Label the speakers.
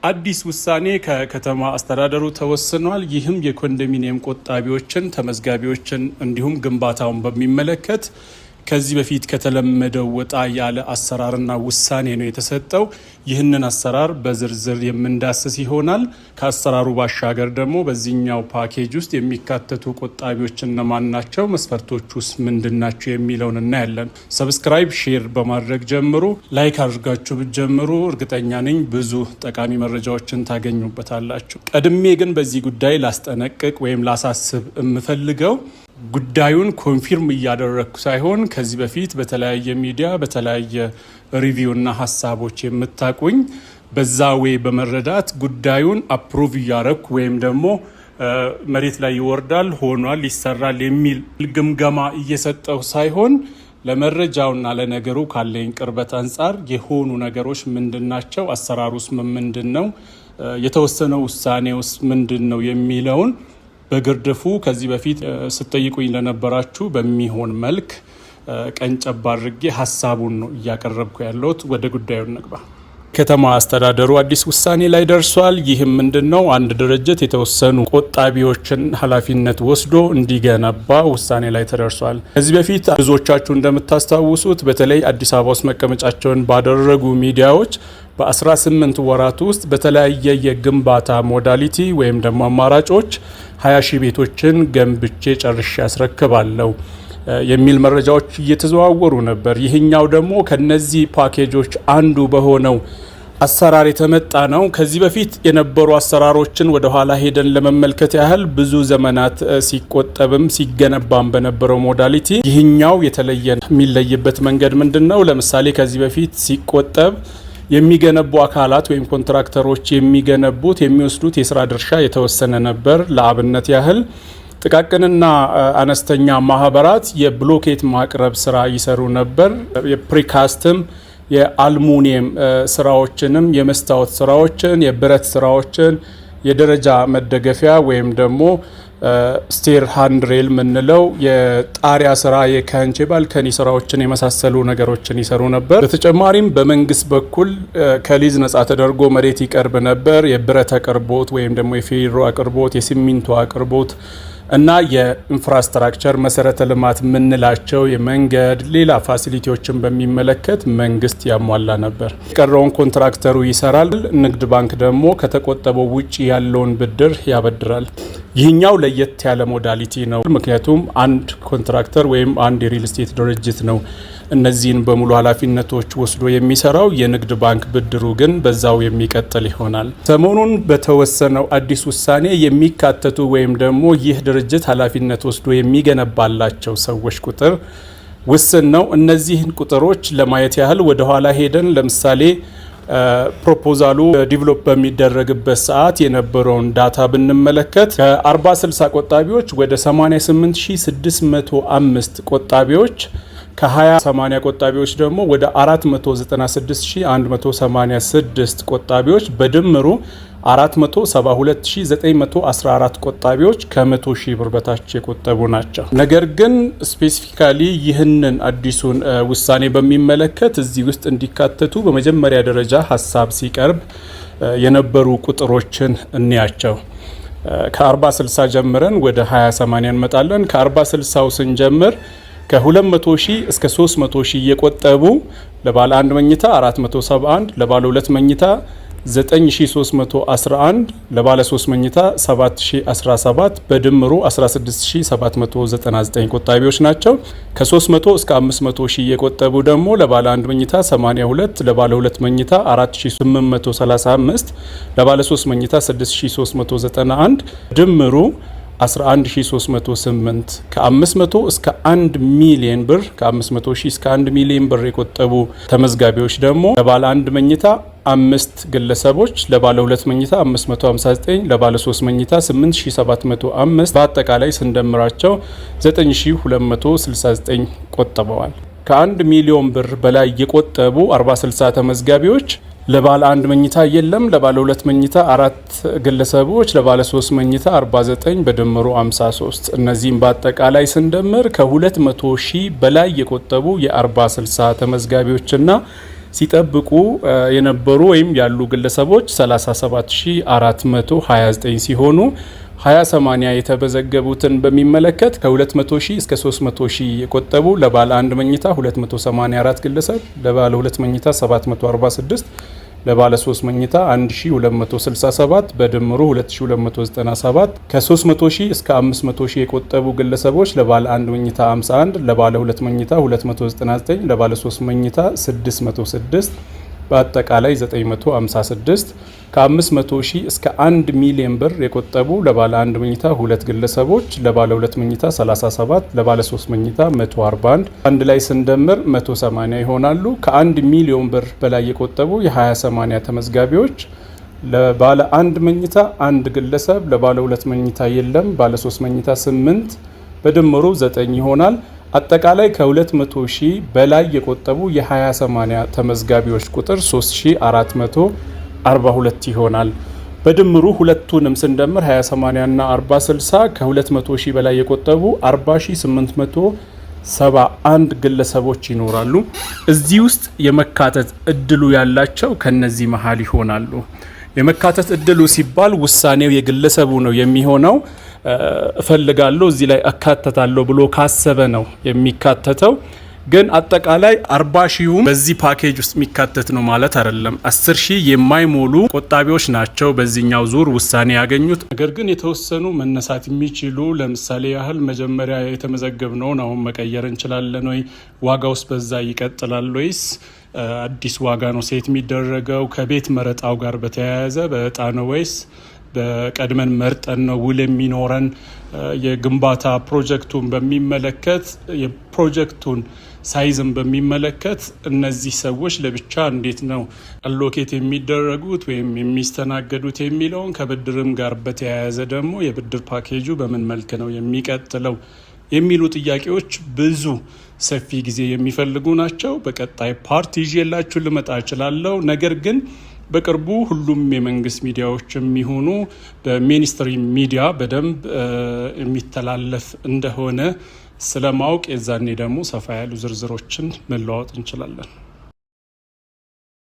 Speaker 1: አዲስ ውሳኔ ከከተማ አስተዳደሩ ተወስኗል። ይህም የኮንዶሚኒየም ቆጣቢዎችን፣ ተመዝጋቢዎችን እንዲሁም ግንባታውን በሚመለከት ከዚህ በፊት ከተለመደው ወጣ ያለ አሰራርና ውሳኔ ነው የተሰጠው። ይህንን አሰራር በዝርዝር የምንዳስስ ይሆናል። ከአሰራሩ ባሻገር ደግሞ በዚህኛው ፓኬጅ ውስጥ የሚካተቱ ቆጣቢዎች እነማን ናቸው፣ መስፈርቶች ውስጥ ምንድን ናቸው የሚለውን እናያለን። Subscribe፣ share በማድረግ ጀምሩ። Like አድርጋችሁ ብትጀምሩ እርግጠኛ ነኝ ብዙ ጠቃሚ መረጃዎችን ታገኙበታላችሁ። ቀድሜ ግን በዚህ ጉዳይ ላስጠነቅቅ ወይም ላሳስብ የምፈልገው ጉዳዩን confirm እያደረግኩ ሳይሆን ከዚህ በፊት በተለያየ ሚዲያ በተለያየ review እና ሀሳቦች የምታቁኝ በዛ way በመረዳት ጉዳዩን approve እያረግኩ ወይም ደግሞ መሬት ላይ ይወርዳል፣ ሆኗል፣ ይሰራል የሚል ግምገማ እየሰጠው ሳይሆን ለመረጃውና ለነገሩ ካለኝ ቅርበት አንጻር የሆኑ ነገሮች ምንድን ናቸው፣ አሰራሩስ ምንድን ነው፣ የተወሰነው ውሳኔውስ ምንድን ነው የሚለውን በግርድፉ ከዚህ በፊት ስትጠይቁኝ ለነበራችሁ በሚሆን መልክ ቀንጨብ አድርጌ ሀሳቡን ነው እያቀረብኩ ያለሁት። ወደ ጉዳዩ እንግባ። ከተማ አስተዳደሩ አዲስ ውሳኔ ላይ ደርሷል። ይህም ምንድን ነው? አንድ ድርጅት የተወሰኑ ቆጣቢዎችን ኃላፊነት ወስዶ እንዲገነባ ውሳኔ ላይ ተደርሷል። ከዚህ በፊት ብዙዎቻችሁ እንደምታስታውሱት በተለይ አዲስ አበባ ውስጥ መቀመጫቸውን ባደረጉ ሚዲያዎች በ18 ወራት ውስጥ በተለያየ የግንባታ modality ወይም ደግሞ አማራጮች 20 ሺህ ቤቶችን ገንብቼ ጨርሼ ያስረክባለሁ የሚል መረጃዎች እየተዘዋወሩ ነበር። ይህኛው ደግሞ ከነዚህ ፓኬጆች አንዱ በሆነው አሰራር የተመጣ ነው። ከዚህ በፊት የነበሩ አሰራሮችን ወደ ኋላ ሄደን ለመመልከት ያህል ብዙ ዘመናት ሲቆጠብም ሲገነባም በነበረው modality ይህኛው የተለየ የሚለይበት መንገድ ምንድን ነው? ለምሳሌ ከዚህ በፊት ሲቆጠብ የሚገነቡ አካላት ወይም ኮንትራክተሮች የሚገነቡት የሚወስዱት የስራ ድርሻ የተወሰነ ነበር። ለአብነት ያህል ጥቃቅንና አነስተኛ ማህበራት የብሎኬት ማቅረብ ስራ ይሰሩ ነበር። የ precast ም የአልሙኒየም ስራዎችንም፣ የመስታወት ስራዎችን፣ የብረት ስራዎችን፣ የደረጃ መደገፊያ ወይም ደግሞ stair handrail የምንለው የጣሪያ ስራ፣ የካንቼ balcony ስራዎችን የመሳሰሉ ነገሮችን ይሰሩ ነበር። በተጨማሪም በመንግስት በኩል ከሊዝ ነጻ ተደርጎ መሬት ይቀርብ ነበር። የብረት አቅርቦት ወይም ደግሞ የፌሮ አቅርቦት፣ የሲሚንቶ አቅርቦት እና የ infrastructure መሰረተ ልማት የምንላቸው የመንገድ ሌላ facility ዎችን በሚመለከት መንግስት ያሟላ ነበር። የቀረውን ኮንትራክተሩ ይሰራል። ንግድ ባንክ ደግሞ ከተቆጠበው ውጭ ያለውን ብድር ያበድራል። ይህኛው ለየት ያለ modality ነው። ምክንያቱም አንድ ኮንትራክተር ወይም አንድ የሪል ስቴት ድርጅት ነው እነዚህን በሙሉ ኃላፊነቶች ወስዶ የሚሰራው። የንግድ ባንክ ብድሩ ግን በዛው የሚቀጥል ይሆናል። ሰሞኑን በተወሰነው አዲስ ውሳኔ የሚካተቱ ወይም ደግሞ ይህ ድርጅት ኃላፊነት ወስዶ የሚገነባላቸው ሰዎች ቁጥር ውስን ነው። እነዚህን ቁጥሮች ለማየት ያህል ወደኋላ ሄደን ለምሳሌ proposal ኡ develop በሚደረግበት ሰዓት የነበረውን data ብንመለከት ከ40/60 ቆጣቢዎች ወደ 88605 ቆጣቢዎች፣ ከ20/80 ቆጣቢዎች ደግሞ ወደ 496186 ቆጣቢዎች፣ በድምሩ 472914 ቆጣቢዎች ከ100 ሺህ ብር በታች የቆጠቡ ናቸው። ነገር ግን specifically ይህንን አዲሱን ውሳኔ በሚመለከት እዚህ ውስጥ እንዲካተቱ በመጀመሪያ ደረጃ ሀሳብ ሲቀርብ የነበሩ ቁጥሮችን እንያቸው። ከ40/60 ጀምረን ወደ 20/80 እንመጣለን። ከ40/60ው ስንጀምር ከ200 ሺህ እስከ 300 ሺህ እየቆጠቡ ለባለ አንድ መኝታ 471፣ ለባለ ሁለት መኝታ 9311፣ ለባለ 3 መኝታ 7017፣ በድምሩ 16799 ቆጣቢዎች ናቸው። ከ300 እስከ 500 ሺህ የቆጠቡ ደግሞ ለባለ 1 መኝታ 82፣ ለባለ 2 መኝታ 4835፣ ለባለ 3 መኝታ 6391፣ ድምሩ 11308። ከ500 እስከ 1 ሚሊዮን ብር፣ ከ500 ሺህ እስከ 1 ሚሊዮን ብር የቆጠቡ ተመዝጋቢዎች ደግሞ ለባለ አንድ መኝታ አምስት ግለሰቦች፣ ለባለ ሁለት መኝታ 559፣ ለባለ 3 መኝታ 8705፣ በአጠቃላይ ስንደምራቸው 9269 ቆጥበዋል። ከ1 ሚሊዮን ብር በላይ የቆጠቡ 40/60 ተመዝጋቢዎች ለባለ አንድ መኝታ የለም፣ ለባለ ሁለት መኝታ አራት ግለሰቦች፣ ለባለ ሶስት መኝታ 49፣ በድምሩ 53። እነዚህም በአጠቃላይ ስንደምር ከ200 ሺህ በላይ የቆጠቡ የ40/60 ተመዝጋቢዎችና ሲጠብቁ የነበሩ ወይም ያሉ ግለሰቦች 37429 ሲሆኑ፣ 20/80 የተመዘገቡትን በሚመለከት ከ200 ሺህ እስከ 300 ሺህ የቆጠቡ ለባለ አንድ መኝታ 284 ግለሰብ፣ ለባለ ሁለት መኝታ 746፣ ለባለ 3 መኝታ 1267፣ በድምሩ 2297። ከ300 ሺህ እስከ 500 ሺህ የቆጠቡ ግለሰቦች ለባለ 1 መኝታ 51፣ ለባለ 2 መኝታ 299፣ ለባለ 3 መኝታ 606፣ በአጠቃላይ 956። ከ500 ሺህ እስከ 1 ሚሊዮን ብር የቆጠቡ ለባለ 1 መኝታ 2 ግለሰቦች፣ ለባለ 2 መኝታ 37፣ ለባለ 3 መኝታ 141፣ አንድ ላይ ስንደምር 180 ይሆናሉ። ከ1 ሚሊዮን ብር በላይ የቆጠቡ የ20/80 ተመዝጋቢዎች ለባለ 1 መኝታ 1 ግለሰብ፣ ለባለ 2 መኝታ የለም፣ ባለ 3 መኝታ 8፣ በድምሩ 9 ይሆናል። አጠቃላይ ከ200 ሺህ በላይ የቆጠቡ የ20/80 ተመዝጋቢዎች ቁጥር 3442 ይሆናል። በድምሩ ሁለቱንም ስንደምር 20/80 እና 40/60 ከ200 ሺህ በላይ የቆጠቡ 40871 ግለሰቦች ይኖራሉ። እዚህ ውስጥ የመካተት እድሉ ያላቸው ከነዚህ መሀል ይሆናሉ። የመካተት እድሉ ሲባል ውሳኔው የግለሰቡ ነው የሚሆነው። እፈልጋለሁ፣ እዚህ ላይ እካተታለሁ ብሎ ካሰበ ነው የሚካተተው። ግን አጠቃላይ 40 ሺሁም በዚህ ፓኬጅ ውስጥ የሚካተት ነው ማለት አይደለም። 10 ሺህ የማይሞሉ ቆጣቢዎች ናቸው በዚህኛው ዙር ውሳኔ ያገኙት። ነገር ግን የተወሰኑ መነሳት የሚችሉ፣ ለምሳሌ ያህል መጀመሪያ የተመዘገብነውን አሁን መቀየር እንችላለን ወይ? ዋጋውስ በዛ ይቀጥላል ወይስ አዲስ ዋጋ ነው set የሚደረገው? ከቤት መረጣው ጋር በተያያዘ በእጣ ነው ወይስ በቀድመን መርጠን ነው ውል የሚኖረን? የግንባታ ፕሮጀክቱን በሚመለከት፣ የፕሮጀክቱን size ን በሚመለከት እነዚህ ሰዎች ለብቻ እንዴት ነው allocate የሚደረጉት ወይም የሚስተናገዱት የሚለውን፣ ከብድርም ጋር በተያያዘ ደግሞ የብድር ፓኬጁ በምን መልክ ነው የሚቀጥለው የሚሉ ጥያቄዎች ብዙ ሰፊ ጊዜ የሚፈልጉ ናቸው። በቀጣይ part ይዤላችሁ ልመጣ እችላለሁ። ነገር ግን በቅርቡ ሁሉም የመንግስት ሚዲያዎች የሚሆኑ በ mainstream media በደንብ የሚተላለፍ እንደሆነ ስለማውቅ የዛኔ ደግሞ ሰፋ ያሉ ዝርዝሮችን መለዋወጥ እንችላለን።